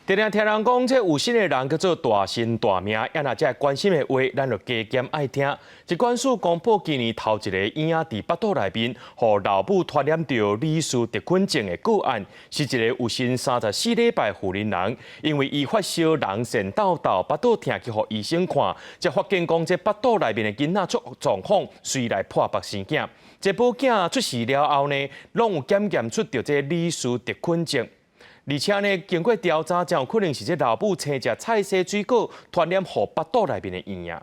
定定聽人講，這有身的人叫做大身大命，啊若這關心的話，咱就加減愛聽。疾管署公布今年頭一個嬰仔佇腹肚內面，予老母傳染著李斯特菌症的個案，是一個有身34禮拜婦人，因為伊發燒、人腺痘痘、腹肚疼去予醫生看，才發現講這腹肚內面的囡仔出狀況，隨來破腹生囝。這某囝出世了後呢，攏有檢驗出著這李斯特菌症。而且呢，經過調查，真有可能是這老母生食菜蔬水果傳染予腹肚內面的嬰仔。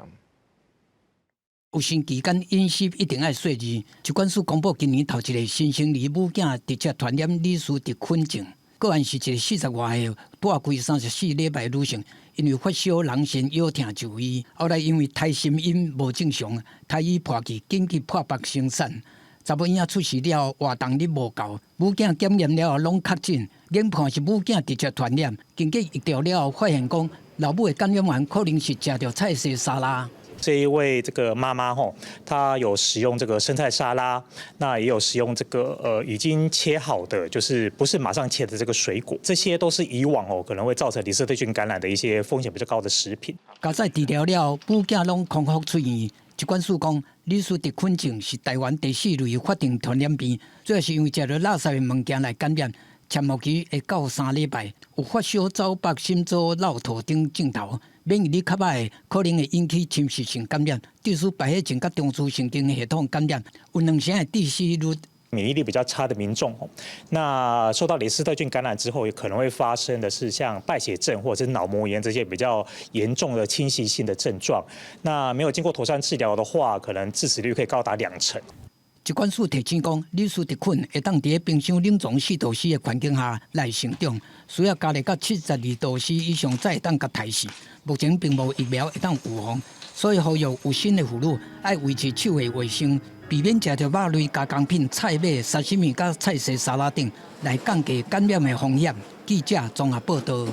有身期間飲食一定愛細膩。疾管署公布今年頭一个新生兒母囝直接傳染李斯特菌症，個案是一个40外歲蹛開34禮拜女性，因為發燒、人糝、腰疼就醫，後來因為胎心音無正常，胎兒破去，緊急破腹生產。查某嬰仔出世了後，活動力無夠，母囝檢驗了後攏確診，研判是母囝直接傳染。經過疫調了後，發現講老母的感染源可能是食著菜色沙拉。這一位這個媽媽吼，她有使用這個生菜沙拉，那也有使用這個已經切好的，就是不是馬上切的這個水果，這些都是以往哦可能會造成李斯特菌感染的一些風險比較高的食品。加載治療了後，母囝攏康復出院。疾管署講，李斯特菌症是台灣第四類法定傳染病，主要是因為食著垃圾的物件來感染，潛伏期會到3禮拜，有發燒、走腹、心燥、落吐等症頭。免疫力較䆀的，可能會引起侵襲性感染，致使敗血症佮中樞神經系統感染，有兩成的致死率。免疫力比較差的民眾，那受到李斯特菌感染之後，可能會發生的是像敗血症或者是腦膜炎這些比較嚴重的侵襲性的症狀。那沒有經過妥善治療的話，可能致死率可以高達2成。疾管署提醒講，李斯特菌會當佇咧冰箱冷藏4度C 的環境下來成長，需要加熱到72度C 以上才會當共刣死。目前並無疫苗會當預防，所以呼籲有身的婦女愛維持手的衛生，避免食著肉類加工品、菜尾、沙西米佮菜色沙拉等，來降低感染的風險。記者綜合報道。